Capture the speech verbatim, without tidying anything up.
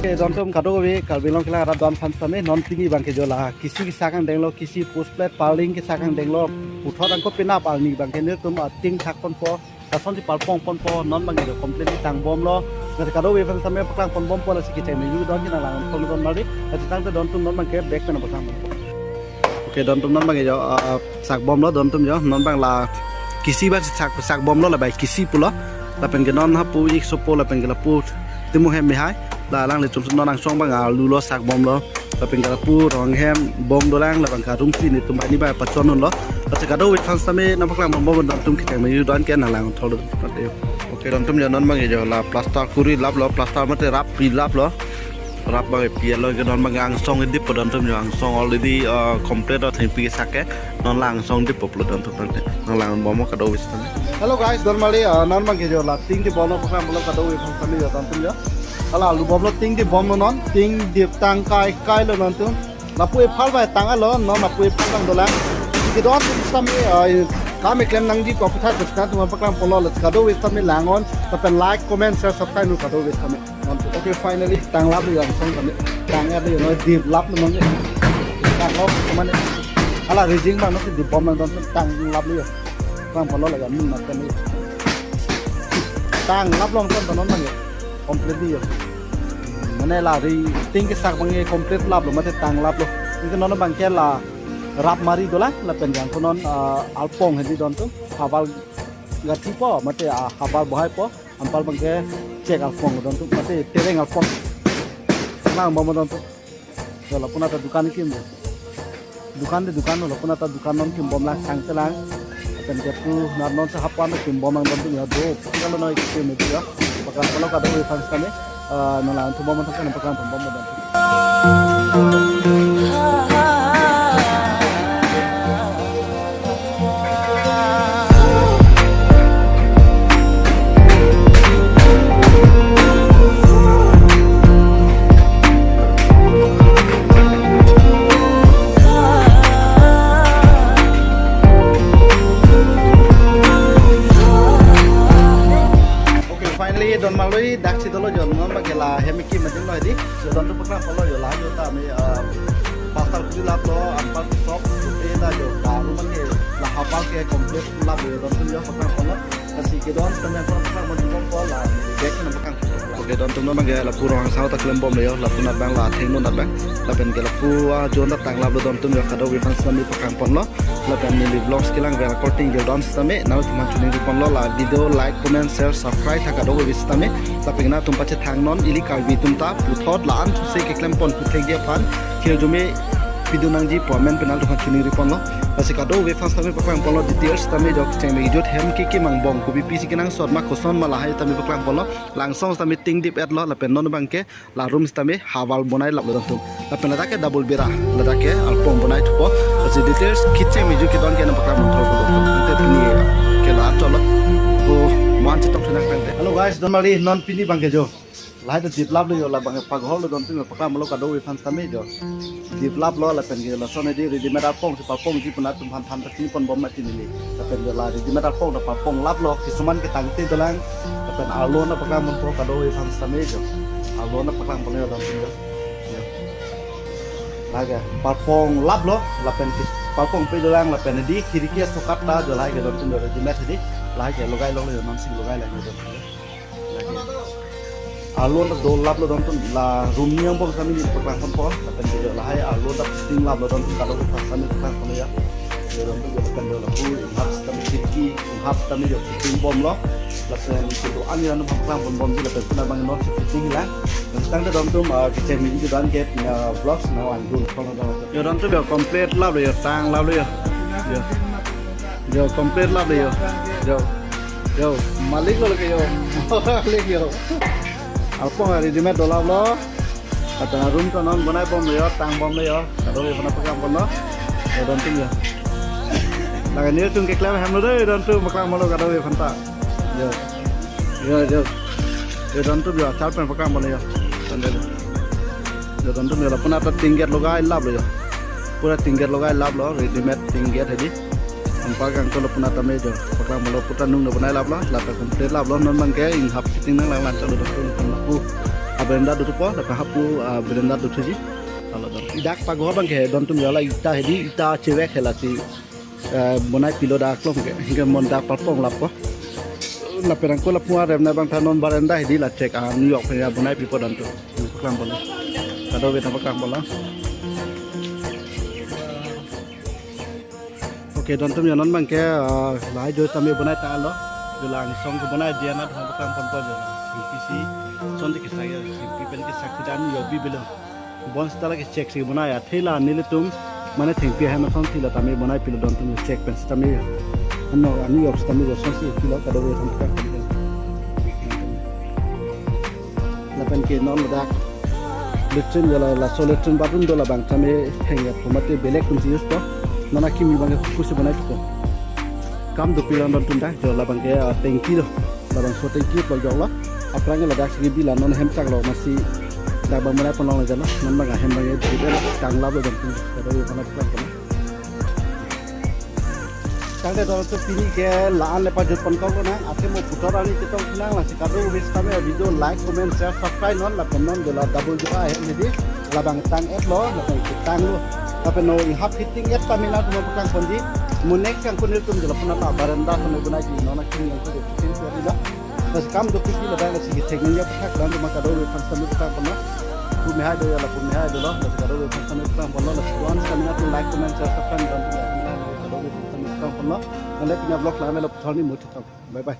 Oke, don atum kadokave Karbi Anglong kelang arat don aphan sitame non pini abangke jo la kisi kesak angdeng lo, kisi post plate, parling kesak angdeng lo, puthot angko penap arni abangke nelitum ating thak ponpo, lason si parpong ponpo, non abangke jo completely tang bomlo. Lasi kadokave aphan sitame paklang pon bompo, lasi kecheng me ju don ke nanglang thol don mari. Lasi tangte don atum non abangke back pen paklang bompo. Oke, don atum non abangke jo, ah, sak bomlo don atum jo, non abang la kisi abang sak, sak bomlo, la bai kisi pulo. Lapen ke non hapu ik sopo, lapen ke lapu Timung hem mehai, la alanglitum non angsong abang alu lo, sak bomlo. Lapen ke lapu rong hem bong dolang, lapen ke arum si nelitum bani abang pachon unlo. Lasi kadokave aphan sitame nangpaklang pon bom don atum kecheng me ju don ke nanglang thol don. Oke, don atum jo non abangke jo la plaster kuri laplo, plaster mate rap pi laplo. Rap abang pi lo ke non abang angsong idip po don atum jo, angsong already, uh, complete lo thengpi kesak ke, non la angsong idip po pulo don atum tangte. Nanglang bomlo kadokave sitame. Hello guys, don mari, uh, non abangke jo la ting dip bomlo paklang bomlo kadokave aphan sitame jo don atum jo. Hala alu bomlo ting dip bomlo non, ting dip tang kai kai lo don atum. Lapu ephal bai tang alo, non lapu ephal tang dolang. Kedon atum sitame, uh, kam keklem nangji ko aphuthak sitame nangtum paklang ponlo, lasi kadokave sitame lang non, lapen like, comment, share, subscribe nu kadokave sitame. Oke, finally, tang laplo angsong kami. Tang laplo, no, dip laplo mang. Tang lap, kemana? Hala rijing abang, no, dip bom abang, tang laplo. Tang palo lagi, amin matan ni. Tang laplo, tang tanon mang. Complete ni yo. Mane la ri ting kesak abang complete laplo, mate tang laplo. Anke non abangke la rap mari dolang, lapen jangko non, ah, alpong hedi don atum. Habal gati po, mate, ah, habal bohai po. Anpar abangke chek alpong don atum, mate tereng alpong. Lang bom don atum. Jo lapunat ta dukan kim. Dukan de dukan, lapunat ta dukan non kim bomlang, sang telang. Lapen ke pu nar non sa hapan kim bomlang don atum jo. Kalau noi kim dia. Paklang pon lo kadokave aphan sitame. Ah, nanglang thum bom tangkan paklang pon bom don atum. Oke, finally, don maloi, dak si dolo jo, non abangke la hem kim adim lo hedi. Jo don atum paklang pon lo jo, la jo tame, ah, pastor kuli laplo, anpar shop, kuli ta jo, la room ke, la habal ke complete laplo jo, don atum jo paklang pon lo. Lasi kedon atum paklang pon bom po, la back pen paklang. Oke, don atum non abangke lapu rong sang ta klem bomlo jo, lapunat abang la thengno nat abang. Lapen ke lapu, ah, jon ta tang laplo don atum jo, kadokave aphan sitame paklang pon lo. Lapen neli vlogs kelang vel korting gel don sitame, nangtum aphan chuning ri pon lo, la video like, comment, share, subscribe tha kadokave sitame. Lapen nangtum pachethang non ili Karbi atum ta puthot la-an thuse keklem pon puthek dia aphan, hirjume video nangji pu amen pen nangtum aphan chuning ri pon lo. Lasi kadokave aphan sitame paklang pon lo details sitame jo, kecheng me ju hem ke ke mang bong kopi pisi kenangsot ma koson ma lahai sitame paklang pon lo. La angsong sitame ting dip et lo, lapen non abangke la room sitame habal bonai laplo don atum. Lapen ladak ke double bera, ladak ke alpong bonai thupo. Lasi details kecheng me ju kedon ke nangpaklang pon thol don atum. Ante pini ke la cholo. Ko man chetong thunang tangte. Hello guys, don mari non pini abangke jo. Lahai ta dip laplo jo, la abangke paghol lo don atum jo, paklang pon lo kadokave aphan sitame jo. Dip laplo lapen ke lason hedi readymade alpong si parpongji pu nangtum aphan than ta chini pon bom mati neli. Lapen ke la readymade alpong ta parpong laplo, kisuman ke tangte dolang. Lapen arlo nangpaklang pon po kadokave aphan sitame jo. Arlo nangpaklang pon lo don atum jo. Jo. Lake parpong laplo, lapen ke parpong pe dolang, lapen hedi khirki asokat ta jo lahai ke don atum jo readymade hedi. Lahai ke logai lo jo, non si logai lagi don atum jo. Lake arlo ta do laplo don atum, la room ni angbong sitame neli paklang pon po, lapen ke jo lahai arlo ta fitting laplo don atum, kadokave aphan sitame paklang pon lo jo. Jo don atum jo lapen jo lapu inghap sitame khirki, inghap sitame jo fitting bomlo. Lapen kedo-an neli nangpaklang pon bomji lapen puna abang non si fitting lang. Lapen tangte don atum, ah, kecheng me ju don ke, ah, vlogs nanglang dun pon lo don atum. Jo don atum jo complete laplo jo, tang laplo jo. Jo. Jo, complete laplo jo. Jo. Jo, malik lo lake jo. Malik jo. Alpong readymade do laplo. Lapen room ta non bonai bomlo jo, tang bomlo jo. Kadokave aphan paklang pon lo. Jo don atum jo. Lake nelitum keklem hem lo dei, don atum paklang pon lo kadokave aphan ta. Jo. Jo, jo. Jo don atum jo, achar pen paklang pon lo jo. Don atum jo. Jo don atum jo, lapunat ta ting gate logai laplo jo. Pura ting gate logai laplo, readymade ting gate hedi. Anpar kangkol lapunat tame jo. Paklang pon lo puta nung do bonai laplo, lata complete laplo, non abangke inghap fitting nanglang lang chalo don atum lapu. Veranda dothupo, lapen hapu, ah, veranda dothuji. Lalo don. Dak pago abang ke don atum jo la ita hedi, ita chevek he lasi, ah, bonai pilo dak along ke. Hingke non dak palpong lapo. Lapen angko lapu arem na abang ta non veranda hedi la chek, ah, New York pen bonai pipo don atum. Paklang ponlo. Kadokave ta paklang ponlo. Okay, don atum jo non abang ke, ah, lahai jo tame bonai tanglo. Jo la angsong ke bonai dia na tha paklang ponpo jo. Thengpi si, son de kesak ya, thengpi pen kesak kedan jo bi belo. Bon seta la kechek si bonai ya, thela nelitum, mane thengpi ahem asonsi la tame bonai pilo don atum chek pen sitame. Ano, ani yok sitame jo asonsi pilo kadokave tame paklang ponlo. Lapen ke non ladak latrine jo la, laso latrine bathroom do labang tame theng ya pumate belek atumsi use po. Non akimi abang ke pusi bonai po. Kam dopik lo don atum dak, jo labang ke, ah, tanki do. Labangso tanki plok joklo. Aphrang ke ladak si bi la non hem chaklo masi dak abang bonai ponlong le jalo. Non abang ahem abang ke dip el tanglo bo don atum. Kadokave tame paklang ponlo. Tangte don atum pini ke la-an le pajut pon kok lonang, athe mo puthot arni chetong thinang lasi kadokave sitame video like, comment, share, subscribe non lapen non jo la double jo ahem hedi labang tang-etlo lapen ketanglo lapen non ihap fitting-et tame nangtum paklang ponji. Mo next angko nelitum jo la puna ta veranda tame bonai ji non akimi angko de fitting ko ila. Lasi kam dopik lo dak lasi kethek nangji aphuthak don atum kadokave aphan sitame paklang ponlo. Pu mehai do ya la pu mehai dolo, lasi kadokave aphan sitame paklang ponlo, lasi once kami nangtum like, comment, share, subscribe don atum kadokave aphan sitame paklang ponlo. Nangle pini vlog la-an le puthot arni mo chetong. Bye bye.